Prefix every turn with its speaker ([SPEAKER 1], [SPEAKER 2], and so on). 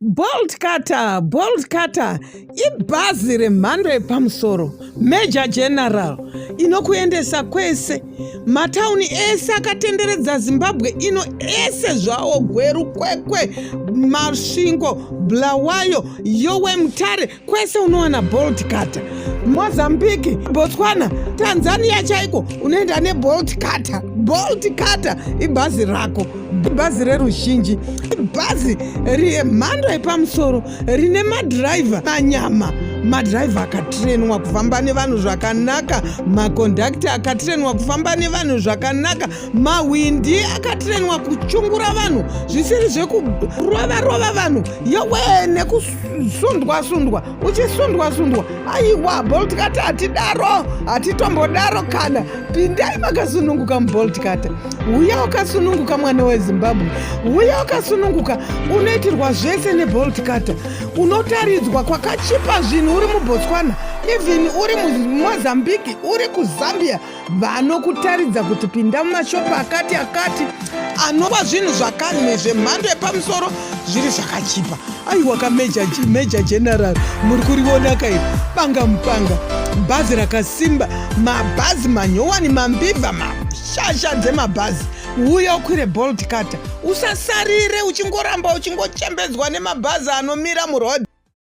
[SPEAKER 1] Bolt Cutter, Bolt Cutter ibhazi remhando yepamusoro, Major General, inokuendesa kwese matauni ese akatenderedza Zimbabwe ino ese zvawo, Gweru, Kwekwe, Masvingo, Bulawayo, Yowe, Mutare, kwese unowana Bolt Cutter. Mozambique, Botswana, Tanzania chaiko unoenda neBolt Cutter. Bolt Cutter ibhazi rako, bhazi reruzhinji, bhazi remhando yepamusoro rine madhiraivha manyama, madhiraivha akatrenwa kufamba nevanhu zvakanaka, makondakta akatrenwa kufamba nevanhu zvakanaka, mahwindi akatrenwa kuchungura vanhu zvisiri zvekurova rova vanhu, yowe, nekusundwa sundwa, uchisundwa sundwa. Aiwa, Bolt Cutter hatidaro, hatitombodaro kana. Pindai makasununguka muBolt Cutter. Uya wakasununguka, mwana weZimbabwe, uya wakasununguka. Unoitirwa zvese neBolt Cutter. Unotaridzwa kwakachipa zvinhu uri muBotswana, even uri muMozambique, uri kuZambia, vanokutaridza kuti pinda mumashopu akati akati anova zvinhu zvakane zvemhando yepamusoro zviri zvakachipa. Aiwa kaMajor Major General muri kuriona kai, banga mupanga, bhazi rakasimba, mabhazi manyowani, mambivha, mashasha dzemabhazi. Uya ukwire Bolt Cutter, usasarire uchingoramba uchingochembedzwa nemabhazi anomira muroad.